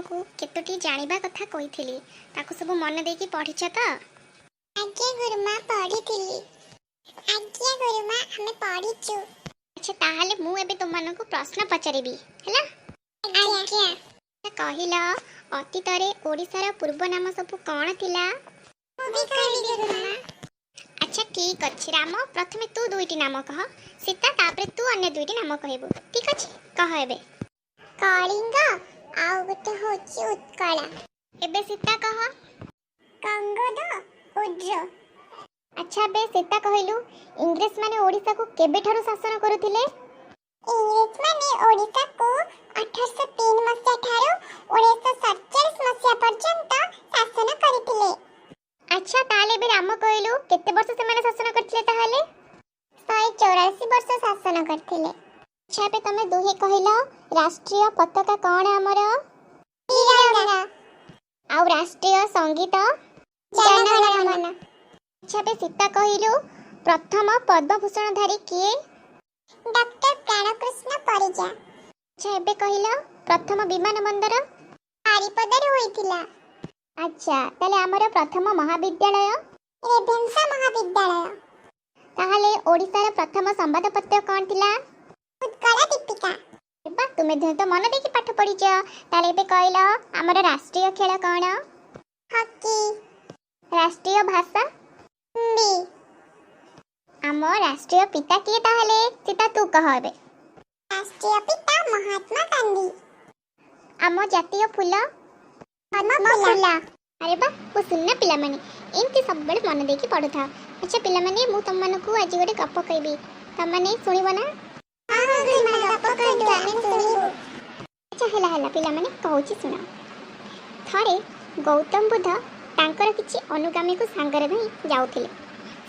ତୁମମାନଙ୍କୁ କେତୋଟି ଜାଣିବା କଥା କହିଥିଲି, ତାକୁ ସବୁ ମନ ଦେଇକି ପଢ଼ିଛ ତ? ଆଜ୍ଞା ଗୁରୁମା, ପଢ଼ିଥିଲି। ଆଜ୍ଞା ଗୁରୁମା, ଆମେ ପଢ଼ିଛୁ। ଆଚ୍ଛା, ତାହେଲେ ମୁଁ ଏବେ ତୁମମାନଙ୍କୁ ପ୍ରଶ୍ନ ପଚାରିବି, ହେଲା? ଆଜ୍ଞା। କହିଲ, ଅତୀତରେ ଓଡ଼ିଶାର ପୂର୍ବ ନାମ ସବୁ କ'ଣ ଥିଲା? ମୁଁ ବି କହିବି ଗୁରୁମା। ଆଚ୍ଛା, ଠିକ୍ ଅଛି। ରାମ, ପ୍ରଥମେ ତୁ ଦୁଇଟି ନାମ କହ। ସୀତା, ତାପରେ ତୁ ଅନ୍ୟ ଦୁଇଟି ନାମ କହିବୁ। ଠିକ୍ ଅଛି, କହ ଏବେ। କଳିଙ୍ଗ ଆଉ ଗୋଟେ ହଉଛି ଉତ୍କଳ। ଏବେ ସୀତା କହ। କଙ୍ଗୋଦ, ଉଡ୍ର। ଆଚ୍ଛା, ଏବେ ସୀତା କହିଲୁ, ଇଂରେଜମାନେ ଓଡ଼ିଶାକୁ କେବେଠାରୁ ଶାସନ କରୁଥିଲେ? ଇଂରେଜମାନେ ଓଡ଼ିଶାକୁ 1803 ମସିହା ଠାରୁ 1947 ମସିହା ପର୍ଯ୍ୟନ୍ତ ଶାସନ କରିଥିଲେ। ଆଚ୍ଛା, ତାହେଲେ ଏବେ ରାମ କହିଲୁ, କେତେ ବର୍ଷ ସେମାନେ ଶାସନ କରିଥିଲେ ତାହେଲେ? 184 ବର୍ଷ ଶାସନ କରିଥିଲେ। ଆଚ୍ଛା, ଏବେ ତମେ ଦୁହେଁ କହିଲ, ରାଷ୍ଟ୍ରୀୟ ପତାକା କ'ଣ ଆମର? ତିରଙ୍ଗା। ଆଉ ରାଷ୍ଟ୍ରୀୟ ସଙ୍ଗୀତ? ଜନଗଣମନ। ଆଚ୍ଛା, ଏବେ ସୀତା କହିଲୁ, ପ୍ରଥମ ପଦ୍ମଭୂଷଣଧାରୀ କିଏ? ଡକ୍ଟର ପ୍ରାଣକୃଷ୍ଣ ପରିଜା। ଆଚ୍ଛା, ଏବେ କହିଲ, ପ୍ରଥମ ବିମାନ ବନ୍ଦର? ବାରିପଦାରେ ହୋଇଥିଲା। ଆଚ୍ଛା, ତାହେଲେ ଆମର ପ୍ରଥମ ମହାବିଦ୍ୟାଳୟ? ରେଭେନ୍ସା ମହାବିଦ୍ୟାଳୟ। ତାହେଲେ ଓଡ଼ିଶାର ପ୍ରଥମ ସମ୍ବାଦପତ୍ର କ'ଣ ଥିଲା? ଉତ୍କଳ ଦୀପିକା। ବା, ତୁମେ ଦୁହେଁ ତ ମନ ଦେଇକି ପାଠ ପଢ଼ିଛ। ତାହେଲେ ଏବେ କହିଲ, ଆମର ରାଷ୍ଟ୍ରୀୟ ଖେଳ କ'ଣ? ହକି। ରାଷ୍ଟ୍ରୀୟ ଭାଷା? ହିନ୍ଦୀ। ଆମ ରାଷ୍ଟ୍ରୀୟ ପିତା କିଏ ତାହେଲେ? ସୀତା, ତୁ କହ ଏବେ। ରାଷ୍ଟ୍ରୀୟ ପିତା ମହାତ୍ମା ଗାନ୍ଧୀ। ଆମ ଜାତୀୟ ଫୁଲ? ପଦ୍ମ ଫୁଲ। ଆରେ ବା, ମୁଁ ସୁନା ପିଲାମାନେ, ଏମିତି ସବୁବେଳେ ମନ ଦେଇକି ପଢ଼ୁଥାଅ। ଆଚ୍ଛା ପିଲାମାନେ, ମୁଁ ତମମାନଙ୍କୁ ଆଜି ଗୋଟେ ଗପ କହିବି, ତମମାନେ ଶୁଣିବ ନା? ହଁ ଗୁରୁମା, ଗପ କୁହନ୍ତୁ, ଆମେ ଶୁଣିବୁ। ଆଚ୍ଛା, ହେଲା ହେଲା ପିଲାମାନେ, କହୁଛି ଶୁଣ। ଥରେ ଗୌତମ ବୁଦ୍ଧ ତାଙ୍କର କିଛି ଅନୁଗାମୀକୁ ସାଙ୍ଗରେ ନେଇ ଯାଉଥିଲେ।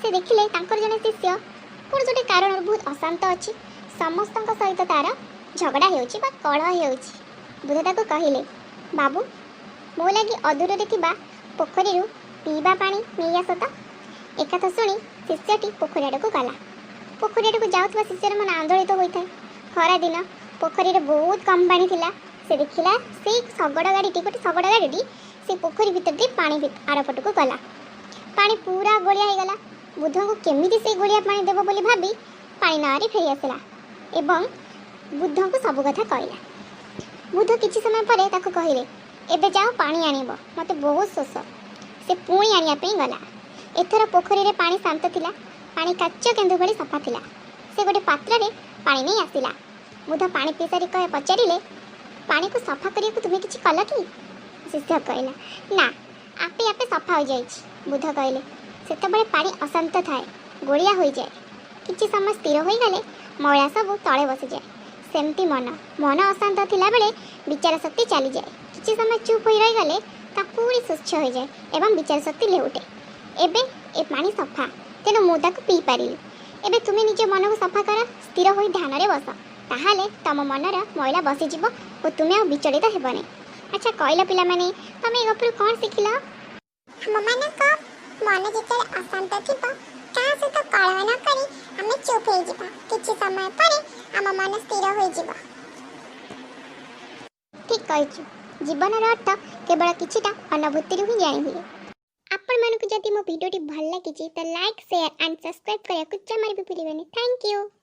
ସେ ଦେଖିଲେ ତାଙ୍କର ଜଣେ ଶିଷ୍ୟ କୌଣସି ଗୋଟେ କାରଣରୁ ବହୁତ ଅଶାନ୍ତ ଅଛି, ସମସ୍ତଙ୍କ ସହିତ ତାର ଝଗଡ଼ା ହେଉଛି ବା କଳହ ହେଉଛି। ବୁଦ୍ଧ ତାକୁ କହିଲେ, "ବାବୁ, ମୋ ଲାଗି ଅଦୂରରେ ଥିବା ପୋଖରୀରୁ ପିଇବା ପାଣି ନେଇ ଆସ ତ।" ଏକଥା ଶୁଣି ଶିଷ୍ୟଟି ପୋଖରୀ ଆଡ଼କୁ ଗଲା। ପୋଖରୀ ଆଡ଼କୁ ଯାଉଥିବା ଶିଷ୍ୟର ମନ ଆନ୍ଦୋଳିତ ହୋଇଥାଏ। ଖରାଦିନ, ପୋଖରୀରେ ବହୁତ କମ୍ ପାଣି ଥିଲା। ସେ ଦେଖିଲା ସେଇ ଶଗଡ଼ ଗାଡ଼ିଟି, ଗୋଟେ ଶଗଡ଼ ଗାଡ଼ିଟି ସେ ପୋଖରୀ ଭିତରେ ଦେଇ ପାଣି ଆରପଟକୁ ଗଲା। ପାଣି ପୁରା ଗୋଳିଆ ହେଇଗଲା। ବୁଦ୍ଧଙ୍କୁ କେମିତି ସେଇ ଗୋଳିଆ ପାଣି ଦେବ ବୋଲି ଭାବି ପାଣି ନାଆରେ ଫେରି ଆସିଲା ଏବଂ ବୁଦ୍ଧଙ୍କୁ ସବୁ କଥା କହିଲା। ବୁଦ୍ଧ କିଛି ସମୟ ପରେ ତାକୁ କହିଲେ, "ଏବେ ଯାଅ, ପାଣି ଆଣିବ, ମୋତେ ବହୁତ ଶୋଷ।" ସେ ପୁଣି ଆଣିବା ପାଇଁ ଗଲା। ଏଥର ପୋଖରୀରେ ପାଣି ଶାନ୍ତ ଥିଲା। ପାଣି କାଚ କେନ୍ଦୁ ଭଳି ସଫା ଥିଲା। ସେ ଗୋଟେ ପାତ୍ରରେ ପାଣି ନେଇ ଆସିଲା। ବୁଦ୍ଧ ପାଣି ପିଇ ସାରି ପଚାରିଲେ, "ପାଣିକୁ ସଫା କରିବାକୁ ତୁମେ କିଛି କଲ କି?" ଶିଷ୍ୟ କହିଲା, "ନା, ଆପେ ଆପେ ସଫା ହୋଇଯାଇଛି।" ବୁଦ୍ଧ କହିଲେ, "ସେତେବେଳେ ପାଣି ଅଶାନ୍ତ ଥାଏ, ଗୋଳିଆ ହୋଇଯାଏ। କିଛି ସମୟ ସ୍ଥିର ହୋଇଗଲେ ମଇଳା ସବୁ ତଳେ ବସିଯାଏ। ସେମିତି ମନ। ମନ ଅଶାନ୍ତ ଥିଲାବେଳେ ବିଚାର ଶକ୍ତି ଚାଲିଯାଏ। କିଛି ସମୟ ଚୁପ୍ ହୋଇ ରହିଗଲେ ତା ପୁଣି ସ୍ୱଚ୍ଛ ହୋଇଯାଏ ଏବଂ ବିଚାର ଶକ୍ତି ଲେଉଟେ। ଏବେ ଏ ପାଣି ସଫା, ତେଣୁ ମୁଁ ତାକୁ ପିଇପାରିଲି। ଏବେ ତୁମେ ନିଜ ମନକୁ ସଫା କର, ସ୍ଥିର ହୋଇ ଧ୍ୟାନରେ ବସ। ତାହେଲେ ତମ ମନର ମଇଳା ବସିଯିବ ଓ ତୁମେ ଆଉ ବିଚଳିତ ହେବନି।" ଆଚ୍ଛା, କହିଲ ପିଲାମାନେ, ତମେ ଏ ଗପରୁ କ'ଣ ଶିଖିଲ? ଆମମାନଙ୍କ ମନ ଯେତେବେଳେ ଅଶାନ୍ତ ଥିବ, କାହା ସହିତ କଳହ ନ କରି ଆମେ ଚୁପ୍ ହେଇଯିବା। କିଛି ସମୟ ପରେ ଆମ ମନ ସ୍ଥିର ହୋଇଯିବ। ଠିକ୍ କହିଛୁ। ଜୀବନର ଅର୍ଥ କେବଳ କିଛିଟା ଅନୁଭୂତିରୁ ହିଁ ଜାଣି ହୁଏ। ଆପଣମାନଙ୍କୁ ଯଦି ମୋ ଭିଡ଼ିଓଟି ଭଲ ଲାଗିଛି ତ ଲାଇକ୍, ସେୟାର ଆଣ୍ଡ ସବସ୍କ୍ରାଇବ୍ କରିବାକୁ ଜମାରେ ବି ଭୁଲିବେନି। Thank you.